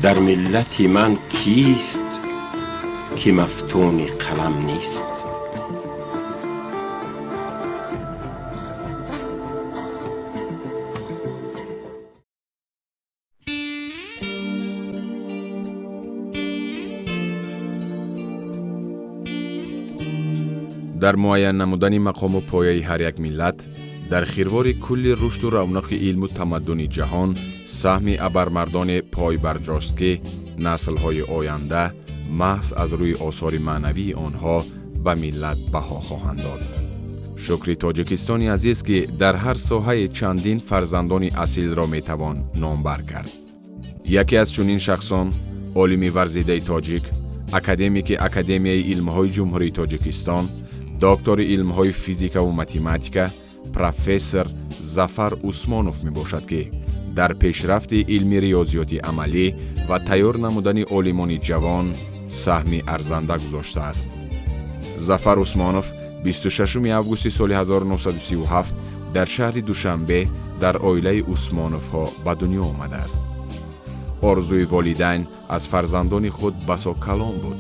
Дар миллати ман кист, ки мафтуни қалам нест? Дар муайян намудани мақому пояи ҳар як миллат, дар хирвори кулли рушду равнақи илму тамаддуни ҷаҳон саҳми абармардоне пойбарҷост, ки наслҳои оянда маҳз аз рӯи осори маънавии онҳо ба миллат баҳо хоҳанд дод. Шукри Тоҷикистони азиз, ки дар ҳар соҳаи чандин фарзандони асилро метавон номбар кард. Яке аз чунин шахсон олими варзидаи тоҷик, академики Академияи илмҳои Ҷумҳурии Тоҷикистон, доктори илмҳои физикаву математика, профессор Зафар Усмонов мебошад, ки дар пешрафти илми риёзиёти амалӣ ва тайёр намудани олимони ҷавон саҳми арзанда гузоштааст. Зафар Усмонов 26 августи соли 1937 дар шаҳри Душанбе дар оилаи Усмоновҳо ба дунё омадааст. Орзуи волидайн аз фарзандони худ басо калон буд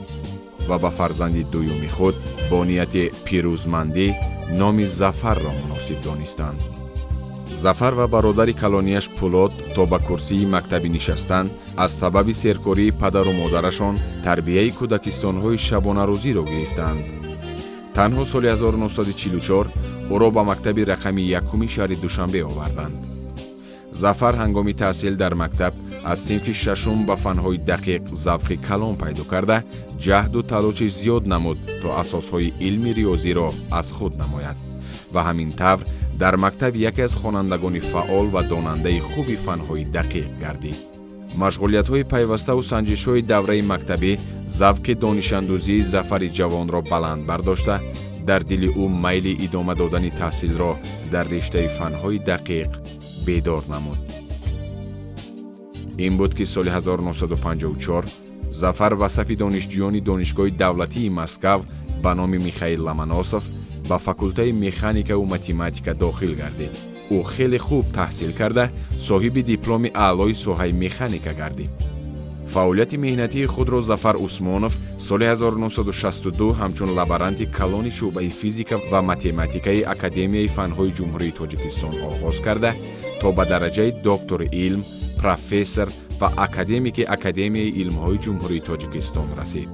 ва ба фарзанди дуюми худ бо нияти пирӯзмандӣ номи Зафарро муносиб донистанд. Зафар ва бародари калонияш Пулод то ба курсии мактабӣ нишастан аз сабаби серкории падару модарашон тарбияи кӯдакистонҳои шабонарӯзиро гирифтанд. Танҳо соли 1944 ӯро ба мактаби рақами якуми шаҳри Душанбе оварданд. Зафар ҳангоми таҳсил дар мактаб аз синфи шашум ба фанҳои дақиқ завқи калон пайдо карда, ҷаҳду талоши зиёд намуд, то асосҳои илми риёзиро аз худ намояд ва ҳамин тавр дар мактаб яке аз хонандагони фаъол ва донандаи хуби фанҳои дақиқ гардид. Машғулиятҳои пайваставу санҷишҳои давраи мактабӣ завқи донишандӯзии Зафари ҷавонро баланд бардошта, дар дили ӯ майли идома додани таҳсилро дар риштаи фанҳои дақиқ бедор намуд. Ин буд, ки соли 1954 Зафар ба сафи донишҷӯёни Донишгоҳи давлатии Москав ба номи Михаил Ломоносов ба факултаи механикаву математика дохил гардид. Ӯ хеле хуб таҳсил карда, соҳиби дипломи аълои соҳаи механика гардид. Фаъолияти меҳнатии худро Зафар Усмонов соли 1962 ҳамчун лаборанти калони шӯъбаи физика ва математикаи Академияи фанҳои Ҷумҳурии Тоҷикистон оғоз карда, то ба дараҷаи доктори илм, профессор ва академики Академияи илмҳои Ҷумҳурии Тоҷикистон расид.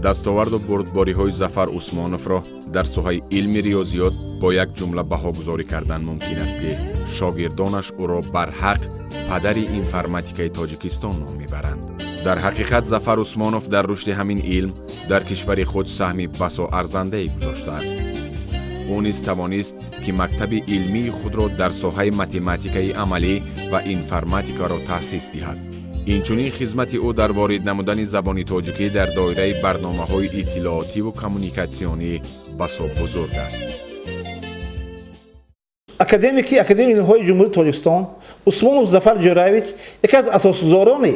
Дастоварду бурдбориҳои Зафар Усмоновро дар соҳаи илми риёзиёт бо як ҷумла баҳогузорӣ кардан мумкин аст, ки шогирдонаш ӯро барҳақ падари информатикаи Тоҷикистон ном мебаранд. Дар ҳақиқат, Зафар Усмонов дар рушди ҳамин илм дар кишвари худ саҳми басо арзандае гузоштааст. Ӯ низ тавонист, ки мактаби илмии худро дар соҳаи математикаи амалӣ ва информатикаро таъсис диҳад. Инчунин хизмати ӯ дар ворид намудани забони тоҷикӣ дар доираи барномаҳои иттилоотиву коммуникатсионӣ басо бузург аст. Академики Академияи илмҳои Ҷумҳурии Тоҷикистон Усмонов Зафар Ҷӯраевич яке аз асосгузорони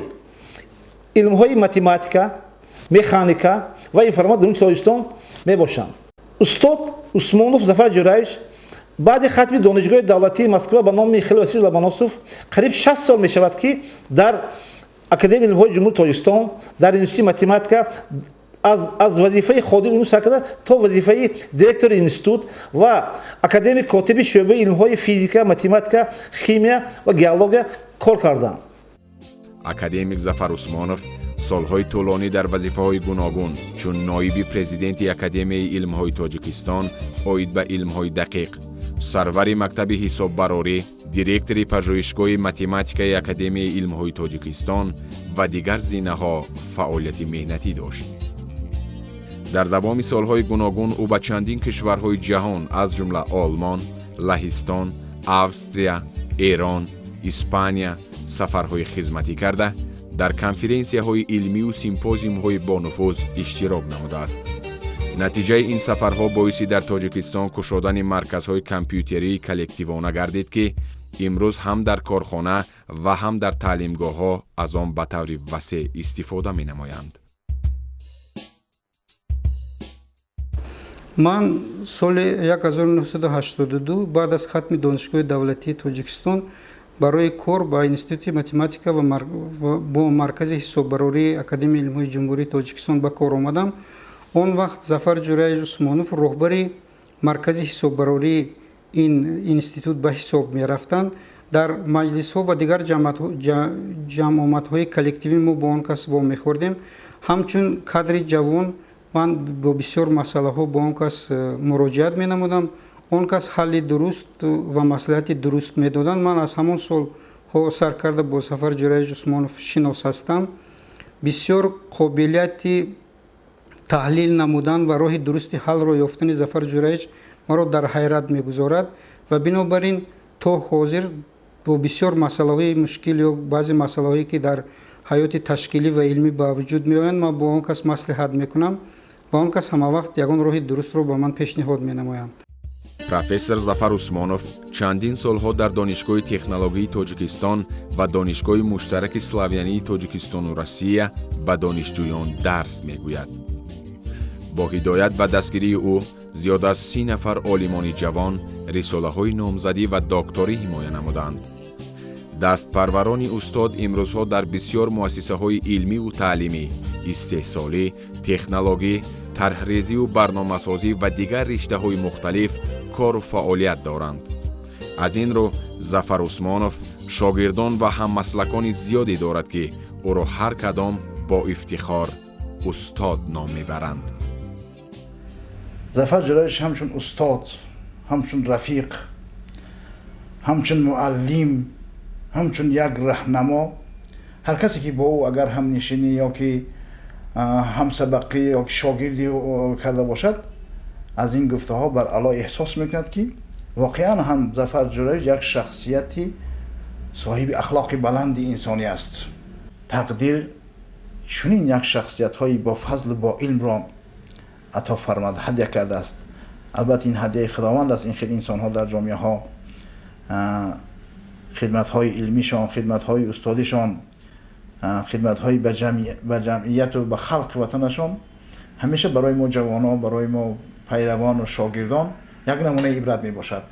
илмҳои математика, механика ва информатика дар Тоҷикистон мебошанд. Устод Усмонов Зафар Ҷӯраевич баъди хатми Донишгоҳи давлатии Москва ба номи Михаил Васильевич Ломоносов қариб 60 сол мешавад, ки дар Академияи илмҳои Ҷумҳурии Тоҷикистон дар институти математика аз вазифаи ходим илм сар карда то вазифаи директори институт ва академик, котиби шӯъбаи илмҳои физика, математика, химия ва геология кор карданд. Академик Зафар Усмонов солҳои тӯлонӣ дар вазифаҳои гуногун, чун ноиби президенти Академияи илмҳои Тоҷикистон оид ба илмҳои дақиқ, сарвари мактаби ҳисоббарорӣ, директори пажӯҳишгоҳи математикаи Академияи илмҳои Тоҷикистон ва дигар зинаҳо фаъолияти меҳнатӣ дошт. Дар давоми солҳои гуногун ӯ ба чандин кишварҳои ҷаҳон, аз ҷумла Олмон, Лаҳистон, Австрия, Эрон, Испания сафарҳои хизматӣ карда, дар конференсияҳои илмию симпозиумҳои бонуфуз иштирок намудааст. Натиҷаи ин сафарҳо боиси дар Тоҷикистон кушодани марказҳои компютерии коллективона гардид, ки имрӯз ҳам дар корхона ва ҳам дар таълимгоҳҳо аз он ба таври васеъ истифода менамоянд. Ман соли 1982 баъд аз хатми Донишгоҳи давлатии Тоҷикистон Барои кор ба Институти математика ва бо Маркази ҳисоббарории Академияи илмҳои Ҷумҳурии Тоҷикистон ба кор омадам. Он вақт Зафар Ҷураевич Усмонов роҳбари маркази ҳисоббарории ин институт ба ҳисоб мерафтанд. Дар маҷлисҳо ва дигар ҷамъомадҳои коллективӣ мо бо он кас вомехӯрдем. Ҳамчун кадри ҷавон ман бо бисёр масъалаҳо бо он кас муроҷиат менамудам. Он кас ҳалли дуруст ва маслиҳати дуруст медоданд. Ман аз ҳамон солҳо сар карда бо Зафар Ҷураевич Усмонов шинос ҳастам. Бисёр қобилияти таҳлил намудан ва роҳи дурусти ҳалро ёфтани Зафар Ҷураевич маро дар ҳайрат мегузорад ва бинобар ин то ҳозир бо бисёр масъалаҳои мушкил ё баъзе масъалаҳое ки дар ҳаёти ташкилӣ ва илмӣ ба вуҷуд меоянд, ман бо он кас маслиҳат мекунам ва он кас ҳамавақт ягон роҳи дурустро ба ман пешниҳод менамоянд. Профессор Зафар Усмонов чандин солҳо дар Донишгоҳи технологияи Тоҷикистон ва Донишгоҳи муштараки славянии Тоҷикистону Россия ба донишҷӯён дарс мегӯяд. Бо ҳидоят ва дастгирии ӯ зиёд аз 30 нафар олимони ҷавон рисолаҳои номзадӣ ва докторӣ ҳимоя намуданд. Дастпарварони устод имрӯзҳо дар бисёр муассисаҳои илмиву таълимӣ, истеҳсолӣ, технологӣ, тарҳрезиву барномасозӣ ва дигар риштаҳои мухталиф кору фаъолият доранд. Аз ин рӯ Зафар Усмонов шогирдон ва ҳаммаслакони зиёде дорад, ки ӯро ҳар кадом бо ифтихор устод ном мебаранд. Зафар Ҷураевич ҳамчун устод, ҳамчун рафиқ, ҳамчун муаллим, ҳамчун як раҳнамо, ҳар касе ки бо ӯ агар ҳамнишинӣ ё ки ҳамсабақӣ ё ки шогирдӣ карда бошад, аз ин гуфтаҳо бар ало эҳсос мекунад, ки воқеан ҳам Зафар Ҷураевич як шахсияти соҳиби ахлоқи баланди инсонӣ аст. Тақдир чунин як шахсиятҳои бо фазлу бо илмро ато фармад, ҳадя кардааст. Албатта ин ҳадияи Худованд аст. Ин хел инсонҳо дар ҷомеаҳо хидматҳои илмишон, хидматҳои устодишон, хидматҳои ба ҷамъияту ба халқи ватанашон ҳамеша барои мо ҷавонон, барои мо пайравону шогирдон як намунаи ибрат мебошад.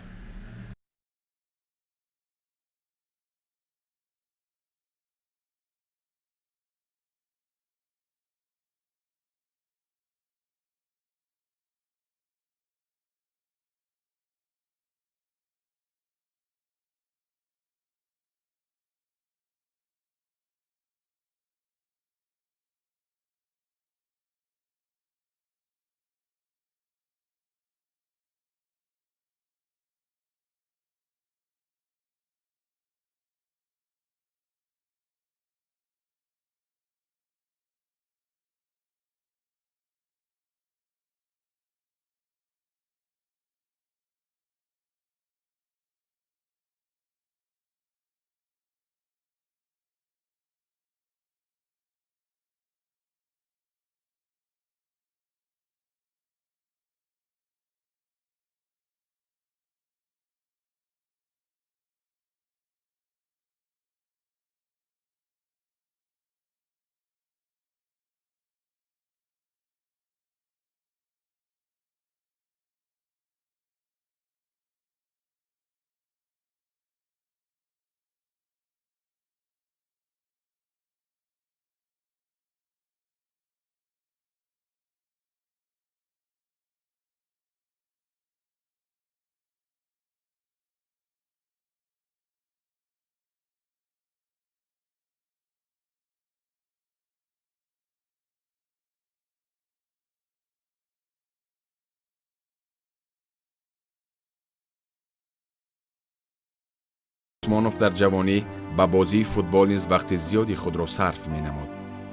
Усмонов дар ҷавонӣ ба бозии футбол низ вақти зиёди худро сарф менамуд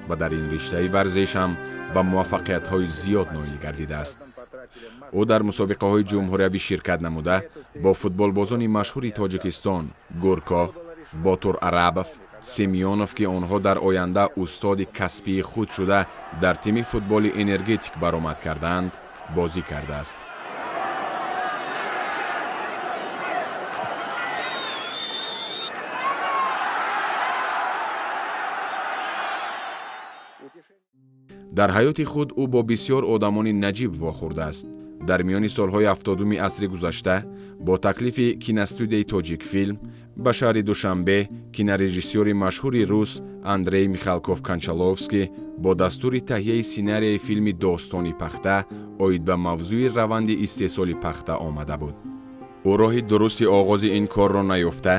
ва дар ин риштаи варзиш ҳам ба муваффақиятҳои зиёд ноил гардидааст. Ӯ дар мусобиқаҳои ҷумҳуриявӣ ширкат намуда бо футболбозони машҳури Тоҷикистон Гурко, Ботур Арабов, Семёнов, ки онҳо дар оянда устоди касбии худ шуда дар тими футболи Энергетик баромад кардаанд, бозӣ кардааст. Дар ҳаёти худ ӯ бо бисёр одамони наҷиб вохӯрдааст. Дар миёни солҳои 70-уми асри гузашта бо таклифи киностудияи Тоҷикфилм Ба шаҳри Душанбе кинорежиссёри машҳури рус Андрей Михалков Кончаловский бо дастури таҳияи сценарияи филми «Достони пахта» оид ба мавзӯи раванди истеҳсоли пахта омада буд. Ӯ роҳи дурусти оғози ин корро наёфта,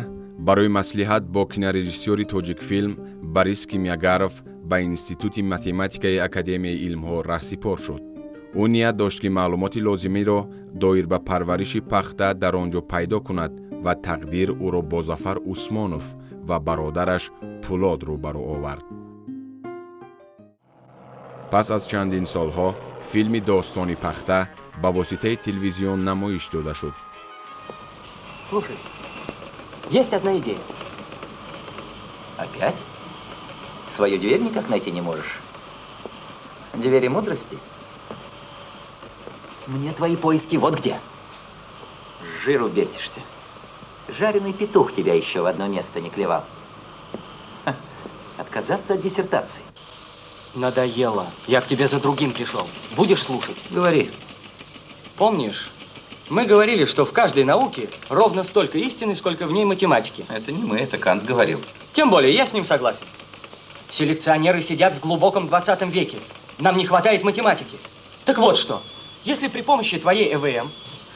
барои маслиҳат бо кинорежиссёри тоҷикфилм Борис Кимягаров ба Институти математикаи Академияи илмҳо раҳсипор шуд. Ӯ ният дошт, ки маълумоти лозимиро доир ба парвариши пахта дар он ҷо пайдо кунад ва тақдир ӯро бо Зафар Усмонов ва бародараш Пулод рӯбарӯ овард. Пас аз чандин солҳо филми «Достони пахта» ба воситаи телевизион намоиш дода шуд. Слушай, есть одна идея. Опять? Свою дверь никак найти не можешь? Двери мудрости? Мне твои поиски вот где. С жиру бесишься. Жареный петух тебя еще в одно место не клевал. Ха, отказаться от диссертации. Надоело. Я к тебе за другим пришел. Будешь слушать? Говори. Помнишь, мы говорили, что в каждой науке ровно столько истины, сколько в ней математики. Это не мы, это Кант говорил. Тем более, я с ним согласен. Селекционеры сидят в глубоком 20 веке. Нам не хватает математики. Так вот что, если при помощи твоей ЭВМ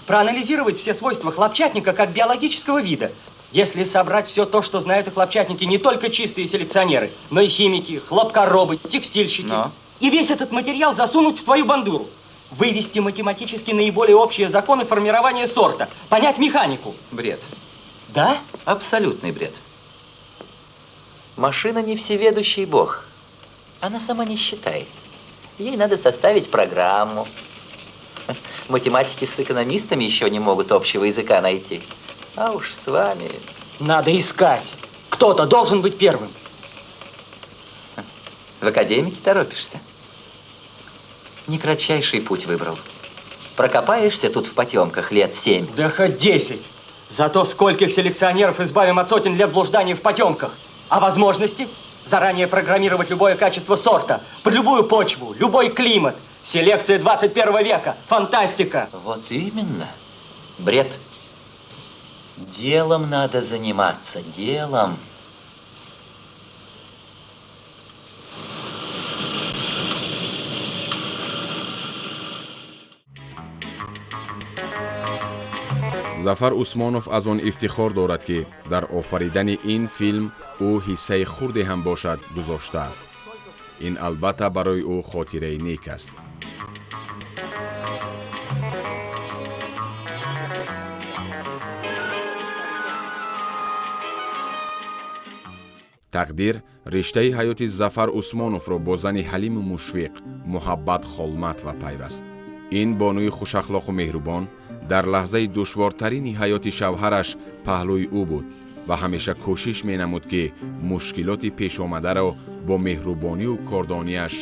проанализировать все свойства хлопчатника как биологического вида, если собрать все то, что знают о хлопчатнике не только чистые селекционеры, но и химики, хлопкоробы, текстильщики, Но. И весь этот материал засунуть в твою бандуру, вывести математически наиболее общие законы формирования сорта, понять механику. Бред. Да? Абсолютный бред. Машина не всеведущий бог. Она сама не считает. Ей надо составить программу. Математики с экономистами еще не могут общего языка найти. А уж с вами... Надо искать. Кто-то должен быть первым. В академике торопишься? Не кратчайший путь выбрал. Прокопаешься тут в потемках лет 7. Да хоть 10. Зато скольких селекционеров избавим от сотен лет блуждания в потемках. А возможности? Заранее программировать любое качество сорта, под любую почву, любой климат. Селекция 21 века. Фантастика. Вот именно. Бред. Делом надо заниматься, делом. Зафар Усмонов аз он ифтихор дорад, ки дар офаридани ин филм ӯ ҳиссаи хурде ҳам бошад гузоштааст. Ин албатта барои ӯ хотираи нек аст. Тақдир риштаи ҳаёти Зафар Усмоновро бо зани ҳалиму мушфиқ Муҳаббат Холматова пайваст. Ин бонуи хушахлоқу меҳрубон дар лаҳзаи душвортарини ҳаёти шавҳараш паҳлӯи ӯ буд ва ҳамеша кӯшиш менамуд, ки мушкилоти пешомадаро бо меҳрубонию кордониаш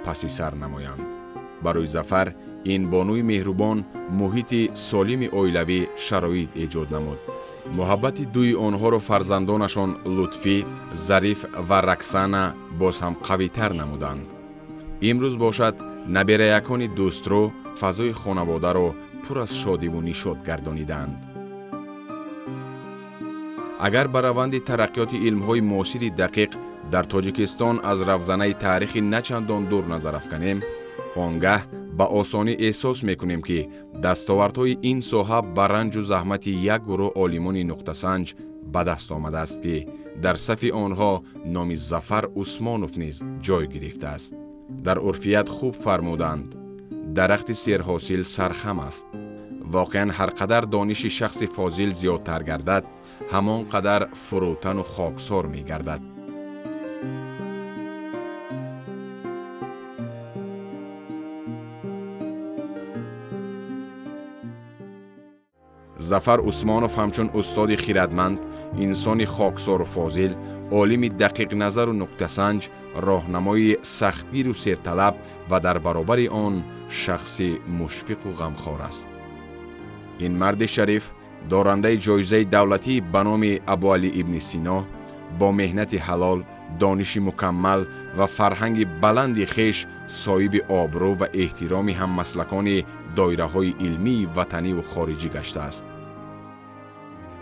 паси сар намоянд. Барои Зафар ин бонуи меҳрубон муҳити солими оилавӣ шароит эҷод намуд. Муҳаббати дуи онҳоро фарзандонашон Лутфӣ, Зариф ва Раксана боз ҳам қавитар намуданд. Имрӯз бошад, набераякони дӯстрӯ фазои хонаводаро пур аз шодиву нишод гардонидаанд. Агар ба раванди тараққиёти илмҳои муосири дақиқ дар Тоҷикистон аз равзанаи таърихи начандон дур назар афканем, он гаҳ ба осонӣ эҳсос мекунем, ки дастовардҳои ин соҳа ба ранҷу заҳмати як гурӯҳ олимони нуқтасанҷ ба даст омадааст, ки дар сафи онҳо номи Зафар Усмонов низ ҷой гирифтааст. Дар урфият хуб фармуданд: дарахти серҳосил сархам аст. Воқеан, ҳар қадар дониши шахси фозил зиёдтар гардад, ҳамон қадар фурӯтану хоксор мегардад. Зафар Усмонов ҳамчун устоди хирадманд, инсони хоксору фозил, олими дақиқназару нуктасанҷ, роҳнамои сахтгиру серталаб ва дар баробари он шахси мушфиқу ғамхор аст. Ин марди шариф, дорандаи ҷоизаи давлатӣ ба номи Абуалӣ ибни Сино, бо меҳнати ҳалол, дониши мукаммал ва фарҳанги баланди хеш соҳиби обрӯ ва эҳтироми ҳаммаслакони доираҳои илмии ватаниву хориҷӣ гаштааст.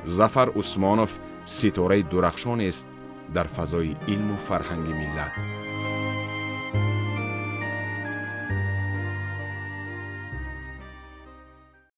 Зафар Усмонов Ситораи дурахшонест дар фазои илму фарҳанги миллат.